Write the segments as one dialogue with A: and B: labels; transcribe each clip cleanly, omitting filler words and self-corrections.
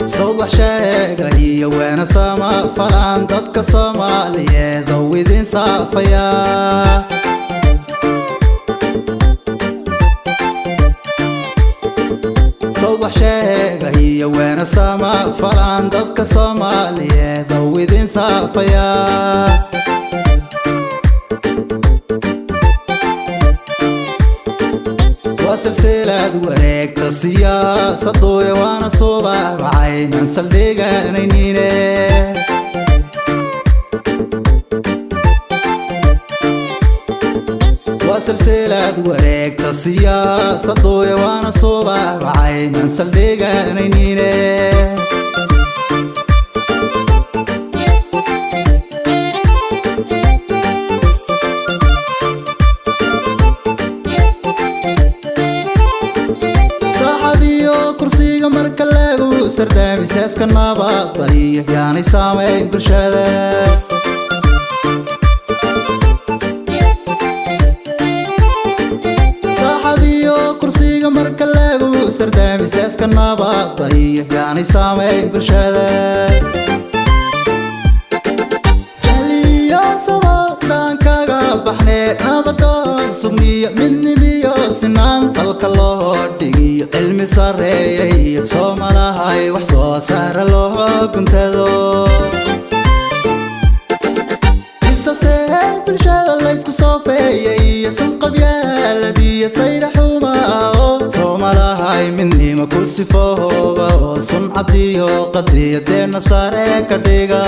A: Sawdax sheega iyo weena sama falan dadka Soomaaliyeed oo idin saafaya. Sawdax sheega iyo weena sama falan dadka Soomaaliyeed oo idin saafaya. Silsilaad wareegta siyaasaduya waana subax baxaynan saldhiganaynine. Waa silsilaad wareegta siyaasaduya waana subax baxaynan saldhiganaynine. Kursiga marka lagu sardaamisaaska nabadda iyo yaanay saamayn bulshada. Saaxadiyo kursiga marka lagu sardaamisaaska nabadda iyo yaanay saamayn bulshada. Jahliyo sababsaan kaga baxnee nabadoon sugniyo midnimiyo sinaan salka loo dhigiyo cilmi sareeya iyo Soomalahay wax soo saara loo guntado. Isasee bulshada laysku soofeeyay iyo sunqabyaaladiyo saydhaxuma oo Soomalahay midnimo ku sifooba oo suncadiyo qadiyadeenna sare ka dhiga.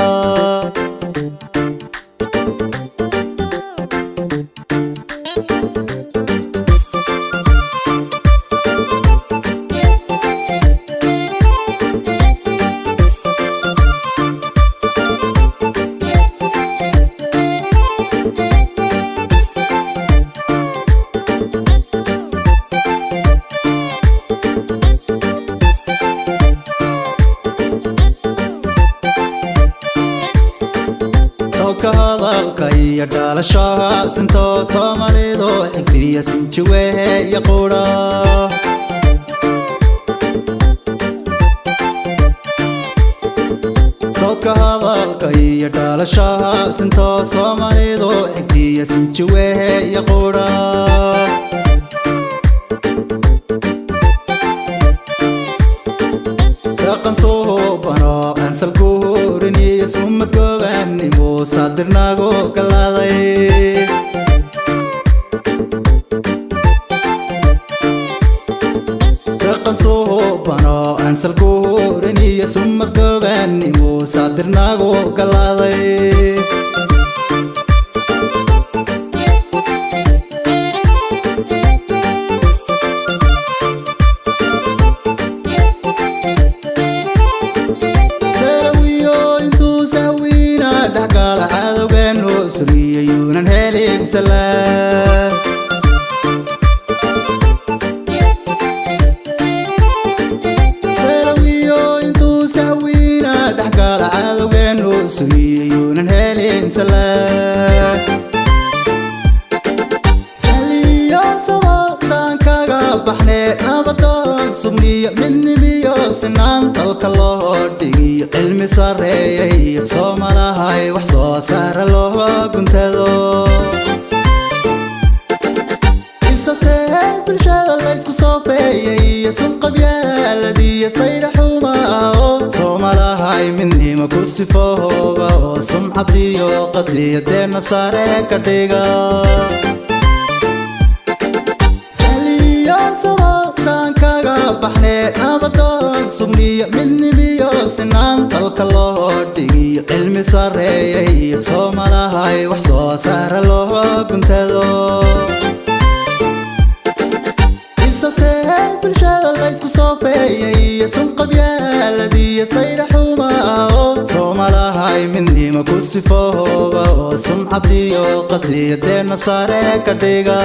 A: Sawdka hadalka iyo dhalashaha sintoo Soomaalidu xigtiya sinjiwehe iyo qudha. Sawdka hadalka iyo dhalashaha sintoo Soomaalidu xigtiya sinjiwehe iyo qudha. Dhaqan suubano aan salguurin iyo sumad gobanimo saadirnagu galaaday. Dhaqan suubano aan salguurin iyo sumad gobanimo saadirnagu galaaday. Sarawiyo intuu sahwiina dhexgala cadowgeenu sugiyayuunan helin salaam. Sarawiyo intuu sahwiina dhexgala cadowgeenu sugiyayuunan helin salaam. Jahliyo sababsaan kaga baxnee nabadoon sugniyo midnimiyo sinaan salka loo dhigiyo cilmi sareeya iyo Soomalahay wax soo saara loo guntado. Isasee bulshada laysku soofeeyay iyo sunqabyaaladiyo saydhaxuma oo Soomalahay midnimo ku sifooba oo sumcadiyo qadiyadeenna sare ka dhiga. Jahliyo sababsaan kaga baxnee nabadoon sugniyo midnimiyo sinaan salka loo dhigiyo cilmi sareeya iyo Soomalahay wax soo saara loo guntado. Isasee bulshada laysku soofeeyay. Sokeeyay sunqabyaaladiyo saydhaxuma oo Soomalahay midnima ku sifooba oo sumcadiyo qadiyadeena sare ka dhiga.